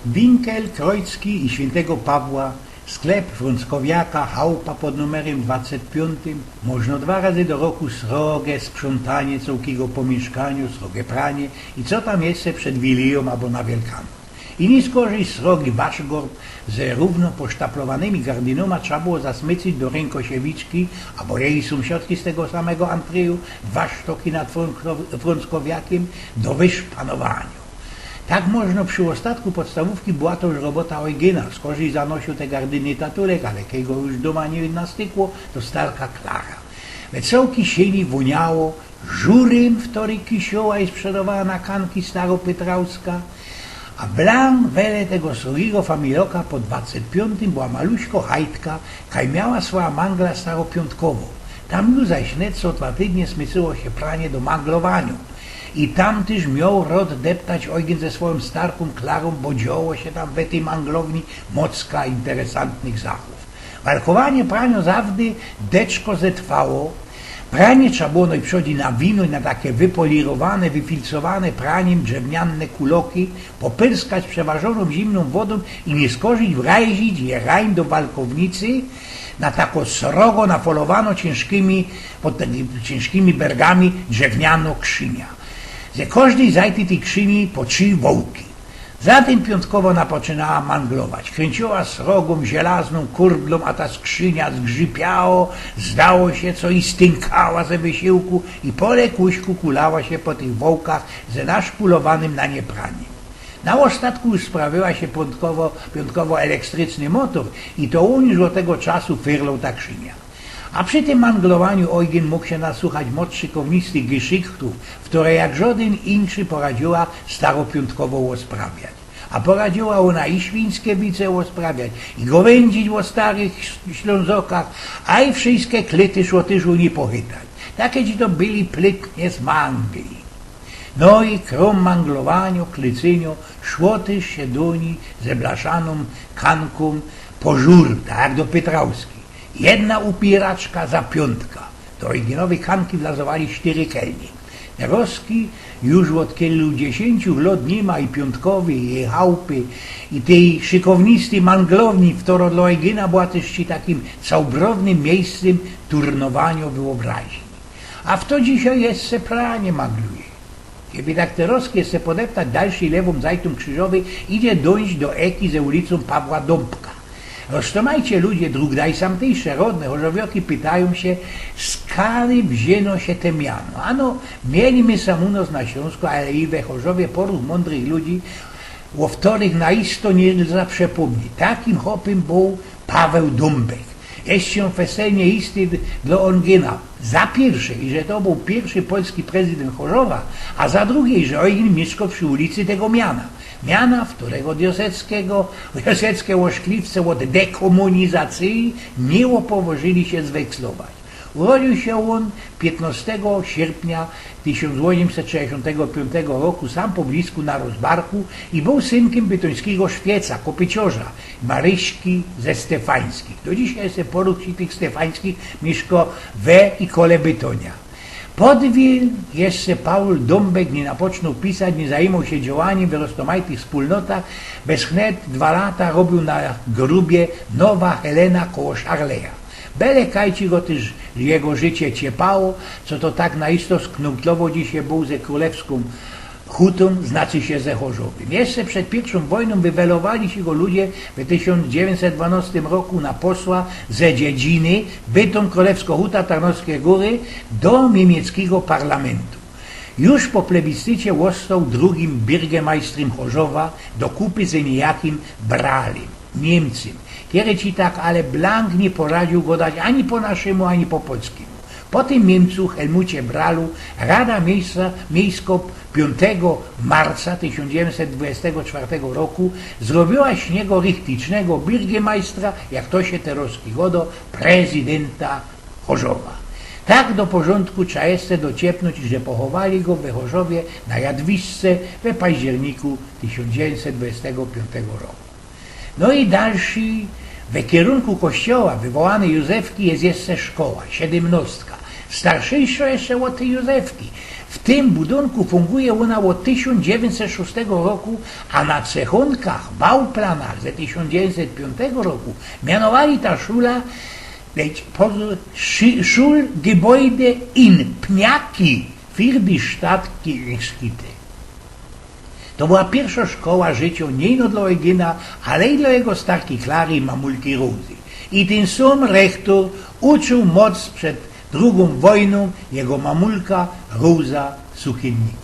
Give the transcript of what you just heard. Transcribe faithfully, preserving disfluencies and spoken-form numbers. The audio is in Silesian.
Winkel Krojcki i świyntego Pawła, sklep Frōnckowiaka, chałupa pod numerym dwacećpiōntym, możno dwa razy do roku srogŏ, sprzątanie, cołkigo po miyszkaniu, srogŏ pranie i co tam jeszcze przed Wilijōm abo na Wielkanōc. I niyskorzij srogi waszgorb ze rōwno posztaplowanymi gardynōma trza było zasmycyć do Rynkosiewiczki abo jeji sōmsiadki z tego samego antryju, dwa sztoki nad Frōnkro-, Frōnckowiakym, do wyszpanowaniŏ. Tak możno przi ôstatku podstawōwki była to już robota Ojgyna. Skorzij zanosiōł te gardyny tatulek, ale kej go już dōma niy nastykło, to starka Klara. We cołkij siyni wōniało żurym, ftory kisioła i sprzedowała na kanki staro Pytrauska. A blank wele tego srogigo familoka pod dwacećpiōntym była maluśko chajtka, kaj miała swoja mangla staropiōntkowŏ. Tam już zaś wnet co dwa tydnie smycyło sie pranie do manglowaniŏ. I tam tyż mioł rot deptać Ojgyn ze swojōm starkōm Klarōm, bo dzioło sie tam we tyj manglowni mocka interesantnych zachōw. Walkowanie praniŏ zawdy deczko zetrwało. Pranie trza było nojprzodij nawinōńć na take wypolirowane, wyfilcowane pranim drzewniane kuloki, popyrskać przeważōnōm zimnōm wodōm i niyskorzij wrajzić je rajn do walkownicy na tako srogo nafolowano ciynżkimi, pod tymi ciynżkimi bergami drzewniano krzynia. Ze kożdyj zajty tyj krzyni po trzi wołki. Zatym piōntkowo napoczynała manglować. Krynciyła srogōm, zielaznōm kurdlōm, a ta skrzynia zgrzypiało, zdało sie, co i stynkała ze wysiłku i po lekuśku kulała sie po tych wołkach ze naszpulowanym na nie pranim. Na ôstatku już sprawiła sie piōntkowo, piōntkowo elektryczny motor i to ôn już ôd tego czasu fyrloł ta krzynia. A przi tym manglowaniu Ojgyn mōg sie nasuchać moc szykownistych geszychtōw, ftory jak żodyn inszy poradziyła staropiōntkowŏ ôsprawiać. A poradziyła ôna i świńske wice ôsprawiać, i gowyndzik ô starych Ślōnzokach, a i wszyjske klyty szłotyżu niy pochytać. Take ci to byli plytnie z mangli. No i krōm manglowaniŏ, klycyniŏ, szło tyż sie do nij ze blaszanōm kankōm po żur, tak jak do Pytrauskij. Jedna upieraczka za piōntka. Do Ojgynowyj kanki wlazowali sztyry kelnie. Terŏzki już ôd kiylu dziesiyńciu lŏt niyma i piōntkowyj, i chałupy, i tyj szykownistyj manglowni, ftorŏ dlŏ Ojgyna była tyż ci takim cołbrownym miyjscym turnowaniŏ wyobraźni. A fto dzisiej jeszcze pranie mangluje? Keby tak terŏzki jeszcze podeptać dalszyj lewōm zajtōm krzyżowyj, idzie dōńść do eki ze ulicōm Pawła Dōmbka. Roztōmajcie ludzie, drōg daj sam tyj szerodne, Chorzowioki pytajōm sie, skali wziyno sie te miano. Ano, mieli my sam u nos na Ślōnsku, ale i we Chorzowie poruch mōndrych ludzi, ô ftorych na isto niy za przepōmnieć. Takim chopym bōł Paweł Dōmbek. Jeszcze ôn feselnie istył dlŏ Ojgyna za piyrszy, iże to bōł piyrszy polski prezydynt Chorzowa, a za drugie, iże Ojgyn miyszkoł przi ulicy tego miana. Miana, ftorego Piaseckigo, Piaseckie ôszkliwce ôd dekōmunizacyje niy ôpoważyli sie zwekslować. Urodziył sie ôn piytnŏstego sierpnia tysiōnc ôziymset sześćdziesiōntego piōntego roku, sam po blisku na Rozbarku, i bōł synkym bytońskigo szwieca, kopyciŏrza, Maryśki ze Stefańskich. Do dzisiej jeszcze poruch tych Stefańskich miyszkŏ we i kole Bytōnia. Podwil jeszcze Paweł Dōmbek niy napoczynōł pisać, niy zajmōł sie działaniym we roztōmajtych spōlnotach, bez wnet dwa lata robiył na grubie Nowa Helena koło Szarleja. Bele kaj ci go tyż jego życie ciepało, co to tak na isto sknōplowo dzisiej bōł ze krōlewskōm hutōm, znaczy sie ze Chorzowym. Jeszcze przed piyrwszōm wojnōm wywelowali sie go ludzie w tysiōnc dziewiyńćset dwanŏstym roku na posła ze dziedziny Bytōm, Krōlewsko Huta, Tarnowskie Gōry, do niymieckigo parlamentu. Już po plebiscycie ôstoł drugim birgemajstrym Chorzowa do kupy ze nijakim Bralym, Niymcym, kery ci tak ale blank niy poradziōł godać ani po naszymu, ani po polskimu. Po tym Niymcu, Helmucie Bralu, Rada Miyjska, Miyjskŏ piōntego marca tysiōnc dziewiyńćset dwudziestego czwartego roku zrobiła z niego richtycznego birgemajstra, jak to sie terŏzki godŏ, prezydynta Chorzowa. Tak do porzōndku trza jeszcze dociepnōńć, że pochowali go we Chorzowie na Jadwiżce we październiku tysiōnc dziewiyńćset dwudziestego piōntego roku. No i dalszyj, we kierunku kościoła wywołanyj Józefki je jeszcze szkoła, siedymnŏstka. Starszejszŏ jeszcze ôd tyj Józefki. W tym budynku funguje ôna ôd tysiōnc dziewiyńćset szōstego roku, a na cechonkach Bauplanach ze tysiōnc dziewiyńćset piōntego roku mianowali ta szula, leć, pozōr, Schi-, Schulgebäude in Pniaki für die Stadt Kirchstede. To była piyrwszŏ szkoła życiŏ niy ino dlŏ Eugena, ale i dlŏ jego starki Klary i mamulki Rozy. I tyn sōm rechtōr uczył moc przed drugōm wojnōm jego mamulka Roza Suchylniko.